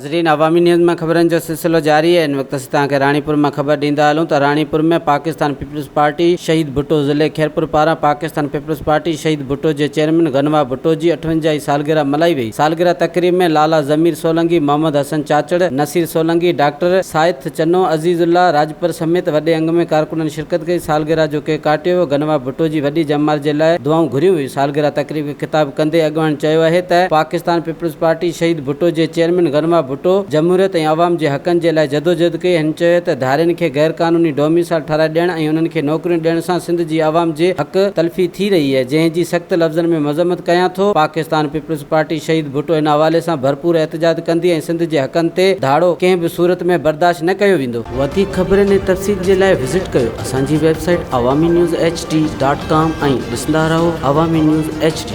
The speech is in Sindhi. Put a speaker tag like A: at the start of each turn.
A: ناظرين عوامي نيوز مان خبرن جو سلسلو جاري آهي ان وقت اسين توهان کي راڻيپور مان خبر ڏيندا هلون ته راڻيپور ۾ پاڪستان پيپلز پارٽي شهيد ڀٽو ضلعي خيرپور پاران پاڪستان پيپلز پارٽي شهيد ڀٽو جي چيئرمين غنوا ڀٽو جي اٺونجاهين سالگرهه ملهائي وئي سالگرهه تقريب ۾ لالا ضمير سولنگي، محمد حسن چاچڙ، نصير سولنگي، ڊاڪٽر سائٿ چنو، عزيز الله راڄپر سميت وڏي انگ ۾ ڪارڪنن شرڪت ڪئي، سالگرهه جو ڪيڪ ڪاٽيو ويو، غنوا ڀٽو جي وڏي ڄمار جي لاء دعائون گهريون ويون، سالگرهه تقريب کي خطاب ڪندي اڳواڻن چيو اهي ته پاڪستان پيپلز پارٽي شهيد ڀٽو جي چيئرمين غنوا ڀٽو جمهوريت ۽ عوام جي حقن جي لاء جدوجهد ڪئي، هن چيو ته ڌارين کي غير قانوني ڊوميسائل ٺهرائي ڏيڻ ۽ انهن کي نوڪريون ڏيڻ سان سنڌ جي عوام جي حق تلفي ٿي رهي اهي، جنهن جي سخت لفظن ۾ مذمت ڪيان ٿو، پاڪستان پيپلز پارٽي شهيد ڀٽو ان حوالي سان ڀرپور احتجاج ڪندي ۽ سنڌ جي حقن تي ڌاڙو ڪنهن به صورت ۾ برداشت نه ڪيو ويندو. وڌيڪ خبرن ۽ تفصيل جي لاء وزٽ ڪيو اسان جي website Awami news H D dot com ۽ ڏسندا رهو عوامي نيوز ايڇ ڊي.